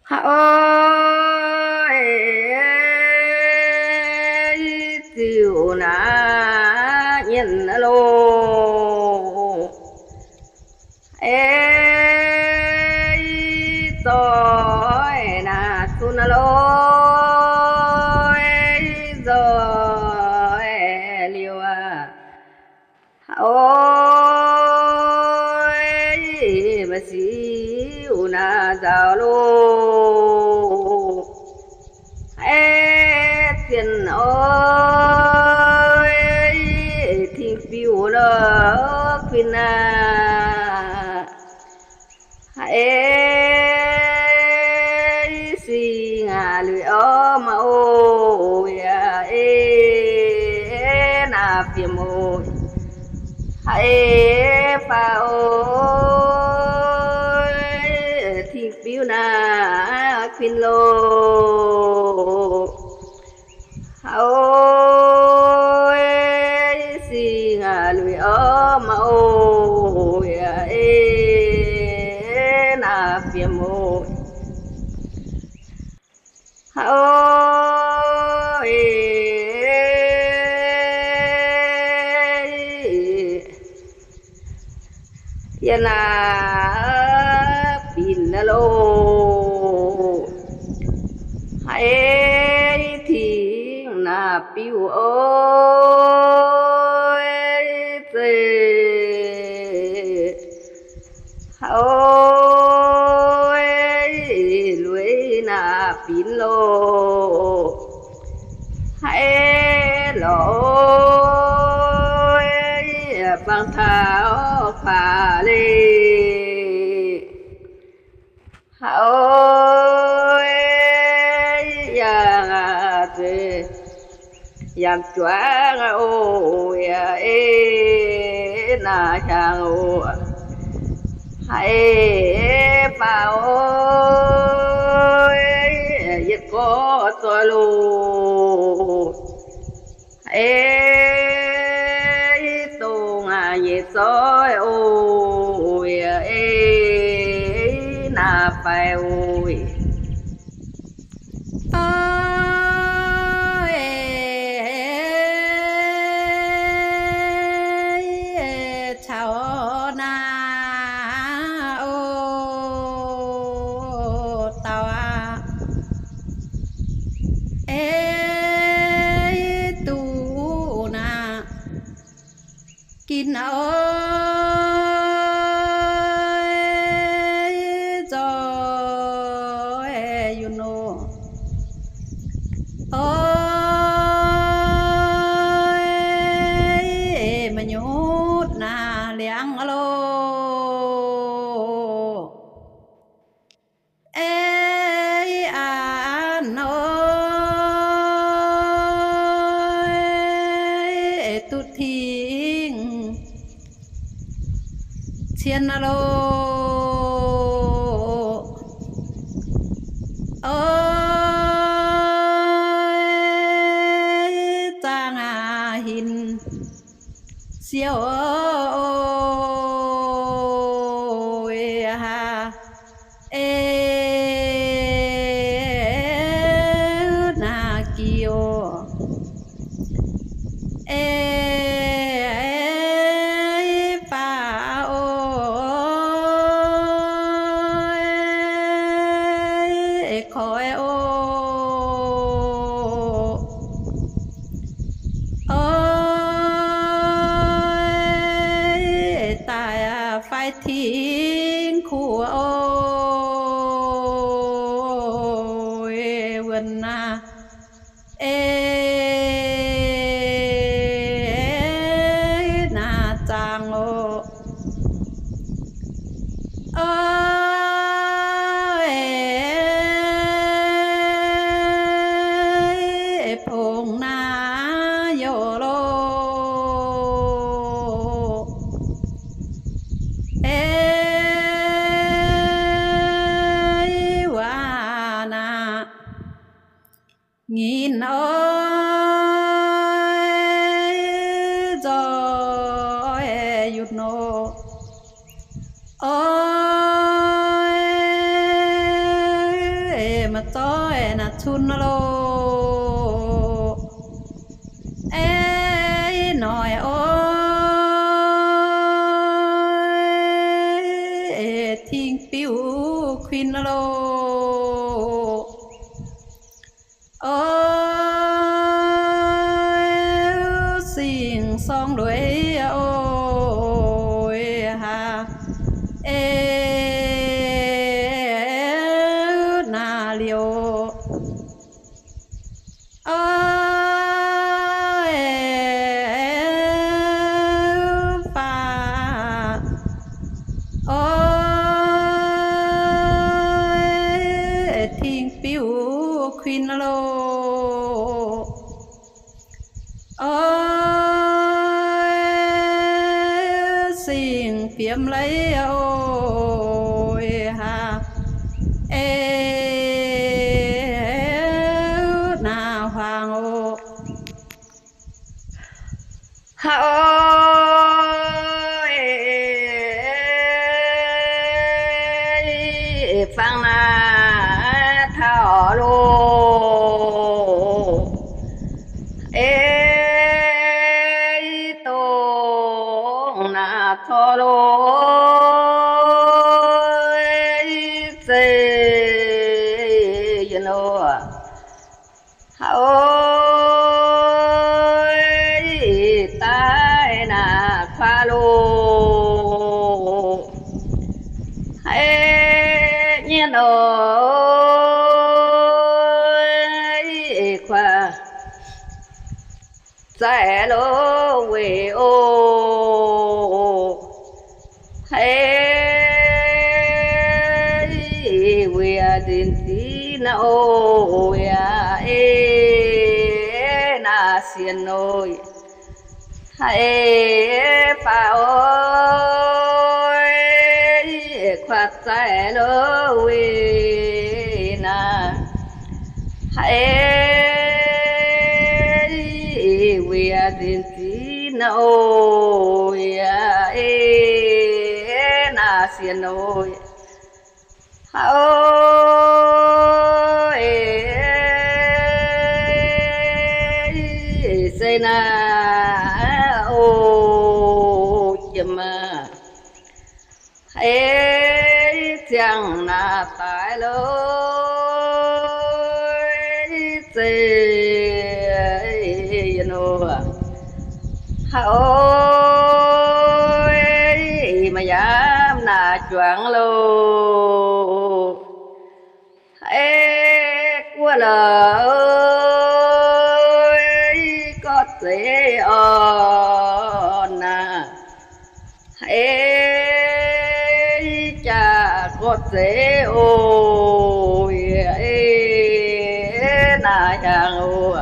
Ha'oix ziux naaiv nyienh loh, ei zoih naaiv cun loh, ei zoih liuz aqv. Ha'oix maaih sic naaiv nzauh loh, ei zienh oix tingx biuv loh kuinx aqv. Ha'eix singx aac luic orv maah oc, yaac ei naaiv fiem oc. Ha'eix faaux oc, tingx biuv naaiv kuinx loh. Ha'oix singx aac luic orv maah oc, yaac ei naaiv fiem oc. Ha'oix yie naaiv binc loh, ha'eix tingx naaiv biuv oix zeiz, ha'oix lueiz naaiv binc loh, ha'eix lorz oix fangx taux kuaax leiz. Ha'oix yangh zueiz yangh juangv oc, yaac ei naaiv hiaangx oc. Ha'eix faaux oc, yietc gorx zoih loh, ha'eix dongh nyeic zoih oc, yaac ei naaiv faix oc. Caux naaiv oc dauh aac, ei duqv naaiv ginv oix zoih yunh nor, oix maiv nyutc naaiv liangx loh. Ei aa nor, ei duqv tingx cien loh, oix zaangh hinc siou oc, ei aa, ei naaiv giu, ei faaux oc, ei koiv oc. Oix daaih faix tingx kuv oc, wuonh aac, ei naaiv zaangh oc. Oix pongx naaiv youh loh, ei wuov naaiv nginh oix nzoih yunh nor, oix zoih naaic cun loh. Ei noic o, ei ting biuv kuin loh. O, singx sorng lueiz o, haa, ei naaic liouh. O, faah, o, ting biuv kuin loh. O, singx fiem leiz o, haa, ei naaic huaang o. Haaix, fangx naaic taux loh. Ei dongh naaic corc loh, zeiv yienh loh. Haaix, daaih naaic kuaaiv loh. Haaix nyienh oc, kuaaiv zaiv loh weic oc. Haaix, weic nzin ziex naaic oc, yaac ei naaic sienx oc. Haaix, faah oc, kuaaiv zaiv loh weic naaic. Haaix, weic nzin ziex naaic oc, yaac ei naaic sienx oc. Haaix, se naaic oc, jiem aac. Haaix, ziangh naaic daaih loh, zeiv yienh oc. Haaix, maaih yaamv naaic juangx loh. Haaix, guoqv la'gorqv zeiv orn naaic. Haaix, jaax gorqv zeiv oc, ei naaic hiaangx oc.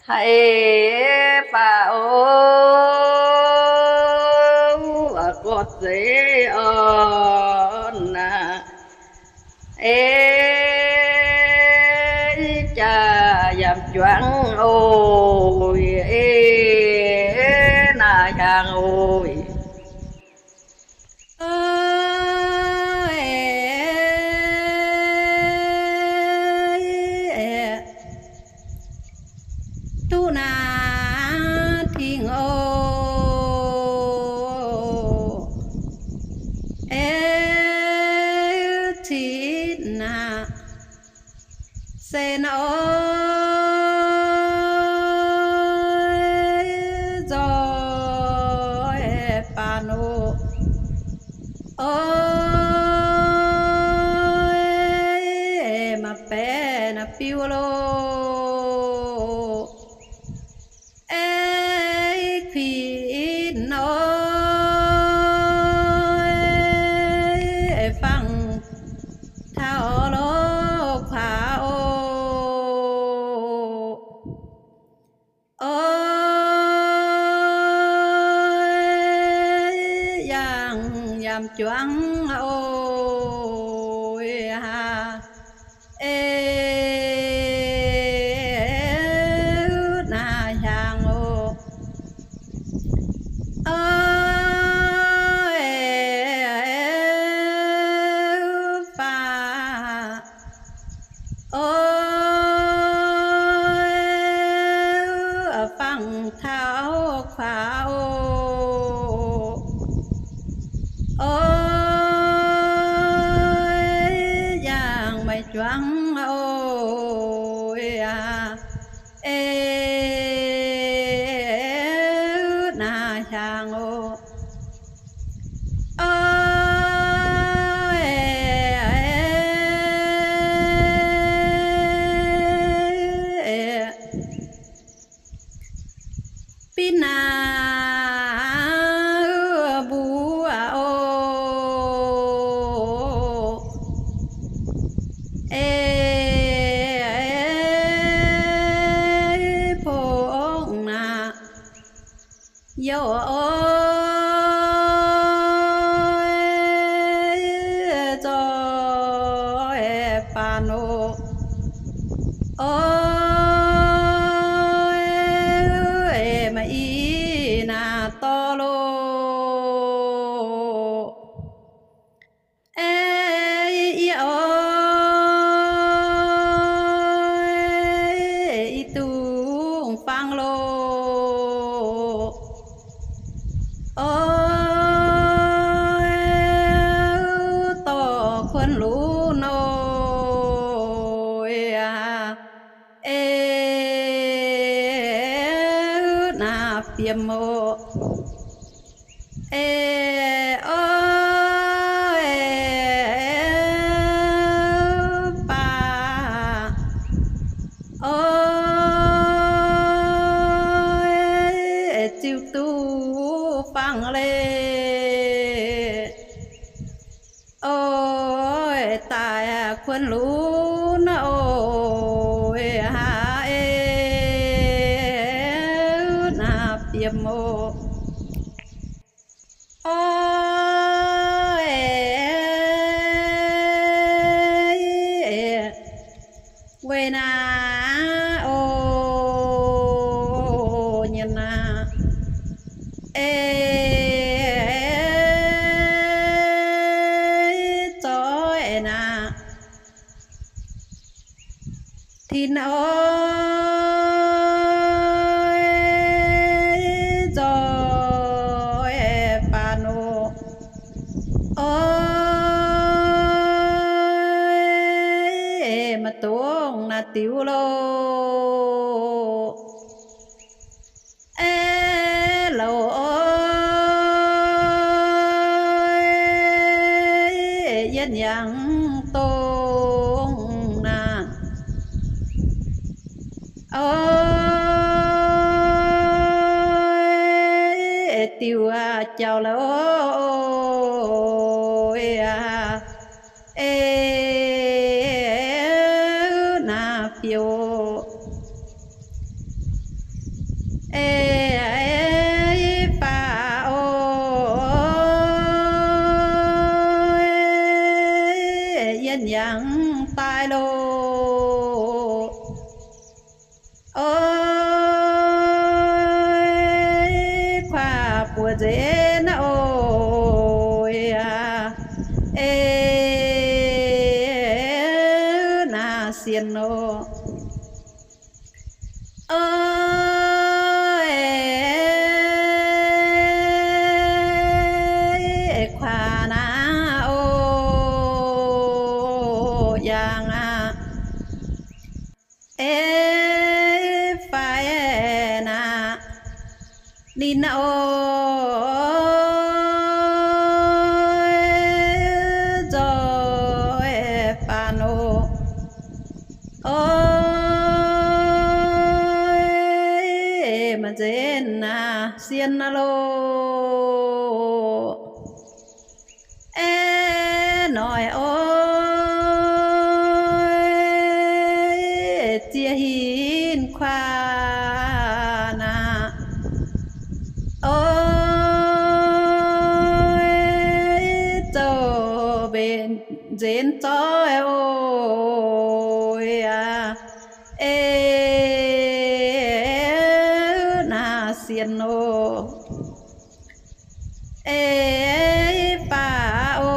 Haaix, faah oc, gorqv zeiv orn naaic. Ei, jaax yaac juangx oc, ei naaic hiaangx oc. Duqv naaic tingx oc, ei, cin naaic se naaic oc, nzoih baan oc. Oc, maaih baeqc naaic biuv loh. Ei, kuinx oc, fangx taux loh kuaax oc. Oc, yangh yaac juangx oc. Ei, Hnangv oc, e, naaiv hnyangx oc. O, Binh naaiv mbuo oc, e, pongx naaiv youh oc, zoih faanv oc. O, maaih i naaiv dorh loh, e, yie oc, i dungx fangx loh. O, dorh kuonx lunx oc, e, naaiv fiem oc. E, o, baac, o, ziux duqv fangx leiz. O, daaih kuonx lunx oc, e, aa, e, naaiv fiem oc. O, weic naaiv oc, nyienx naaiv, e, zoih naaiv, tin oc, zoih faanv oc. O, maaih dongh naaiv diuh loh, e, louc, yietv yangh dongh naaiv. O, diuh jauv-louc, e, naaiv fioux, e, baac oc, yietv yangh daaih loh. O, kuaaiv buoz nzengc oc, e, naaiv sienx oc. O, kuaaiv naaiv oc, yangh aqv. E, faix naaiv ninh oc, zoih faanv oc. O, maaih nzengc naaiv sienx loh. E, noic oc, ziex hinc kuaaiv naaiv oc, zoux mbenc nzenx zoih oc, e, naaiv sienx oc. E, baac oc,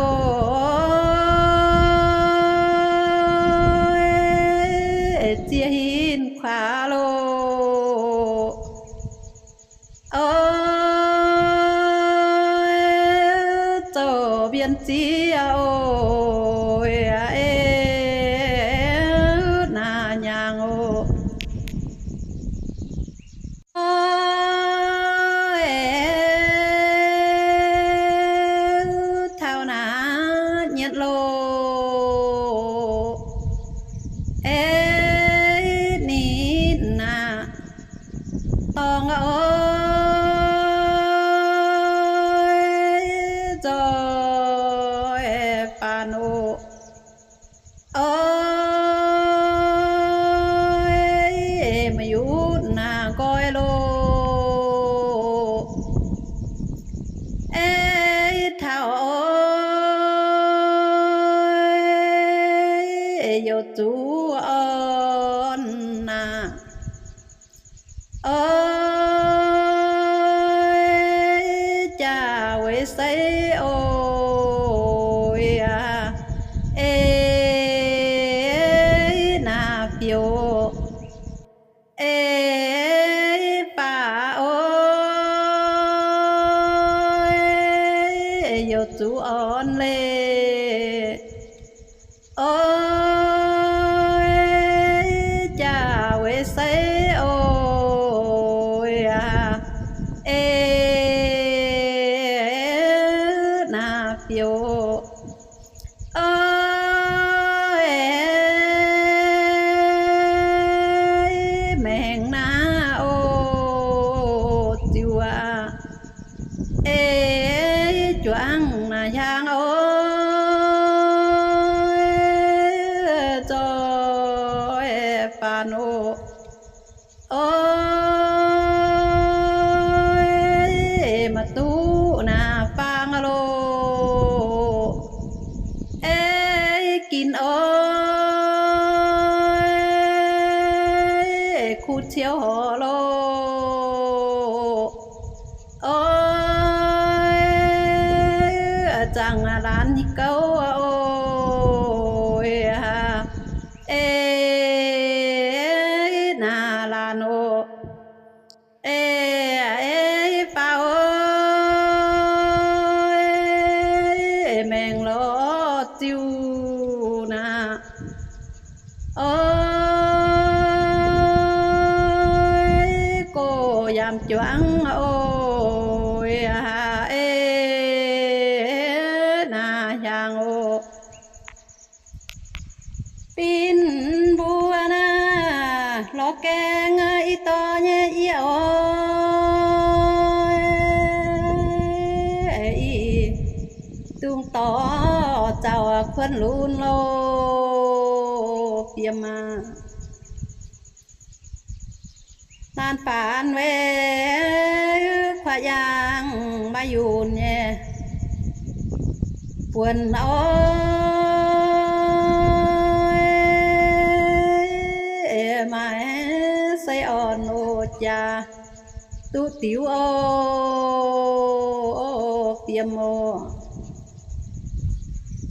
ziex hinc kuaaiv loh. O, zoux mbienx ziex oc, e, oc. Ei ninh naaic dorngx oc, nzoih faanx oc. Oix, meih yunc naaic nqoi loh. Ei taux oix, youc zuqc orn naaic. Oix, jaax weic seix oc, aa, ei naaic fioux. Ei faaux oc, youc zuqc orn leiz. Oix, jaax weic seix oc, aa, ei naaic fioux. Oix, maengx naaiv oc, ziux aqv. Ei juangc naaic hiaangx oc, nzoih faanx oc. Oix, maiv duqv naaic faang loh. Ei ginx oix, kuv ciouv horc loh. Oix, zaangc laanh nyei gouv oc, ei naaic laanh oc. Ei, ei faaux oc, maengx lorz ziux naaic. Oix, gox yaac juangc oc, ei naaic hiaangx oc. Binc mbuo naaic lorz gaeng ih dorh nyei yie oc. Ih dungx dorh zaux kuonx lunx loh, fiem aac. Naanc faanx weic kuaaiv yaangh maaih yunc nyei buonc oc. Maaih seix orn oc jaax duqv diuv oc, fiem oc.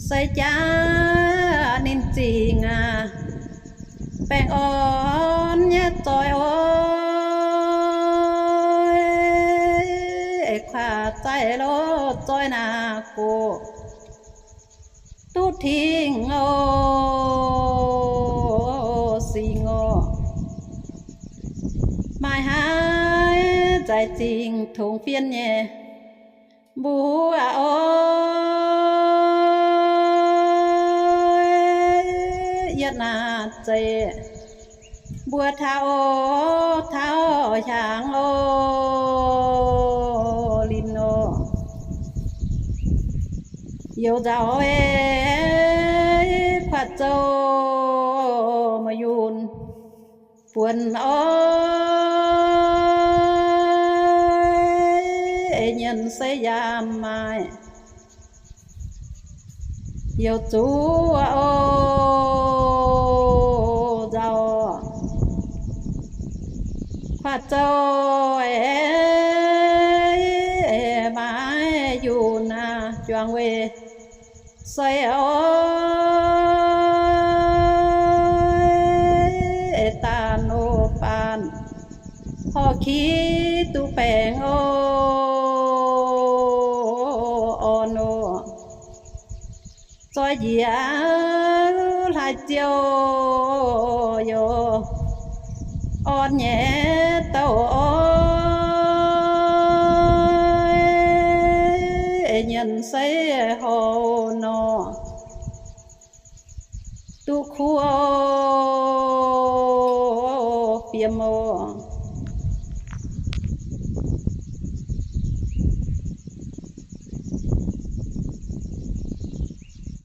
Seix jaax ninh zingh aac, baengh orn nyei zoih oc. Kuaaiv zaih loh zoih naaic gox duqv tingx oc, singx oc. Maaih haaix zaaix zingh tongx fien nyei mbuo oc. Yietv naaic zeiz mbuo taux oc, taux hiaangx oc, linh oc. Youz nzauc ei kuaaiv zouv maaih yunc buonc oc. Ei nyienx seix yaam maaih youz zuqc oc, nzauc kuaaiv zouv ei maaih yunc aac juangc weic seix oc. Ei daanh oc faanh horc ki duqv baengc oc, orn oc. Zoih njiec hlaax ziouc youz orn nyei douh oc. Nyienx seix hoc nor yiem oc.